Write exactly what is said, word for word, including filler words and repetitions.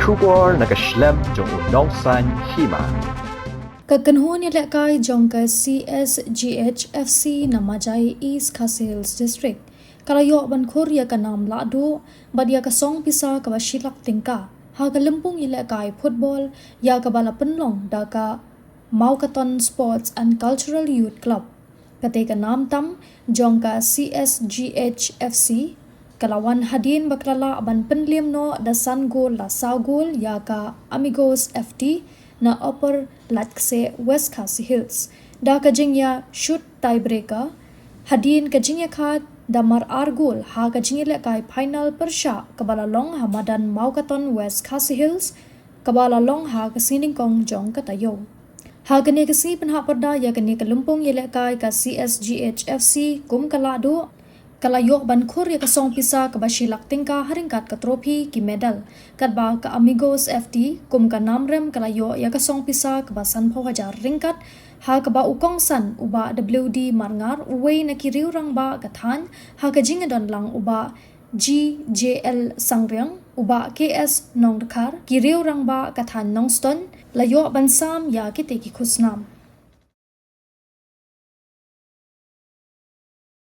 Khubor na ka shlem jong u nongsan hima. Ka kynhun ïalehkai jong ka C S G H F C na Majai, East Khasi Hills District, ka la ïoh ban khur ïa ka nam lahduh bad ïa ka song pisa kaba shi lak tyngka ha ka lympung ïalehkai football ïa kaba la pynlong da ka Mawkaton Sports and Cultural Youth Club. Kata ka nam tam jong ka C S G H F C ka la wan hadien ba ka la lah ban pynliem noh da san gol la saw gol ïa ka Amigos F T na Upper Laitkeseh, West Khasi Hills, da ka jingïa shoot tiebreaker hadien ka jingïakha da mar ar gol ha ka jingïalehkai final pyrshah kaba la long ha madan Mawkaton, West Khasi Hills, kaba la long ha ka sngi nyngkong jong ka taïew. Ha kane ka sngi pynhap pyrda ïa kane ka lympung ïalehkai ka C S G H F C kum ka lahduh, ka la ïoh ban khur ïa ka song pisa kaba shi lak tyngka ha ryngkat ka trophy, ki medal, katba ka Amigos F T kum ka nam rem ka la ïoh ïa ka song pisa kaba sanphew hajar ryngkat, ha kaba u kongsan u Bah W D Marngar, uwei na ki riew rangbah ka thaiñ, ha ka jingïadon lang u Bah G J L Sangriang, u Bah K S Nongdkhar, ki riew rangbah ka thaiñ Nongstoiñ, la ïoh ban sam ïa kite ki khusnam.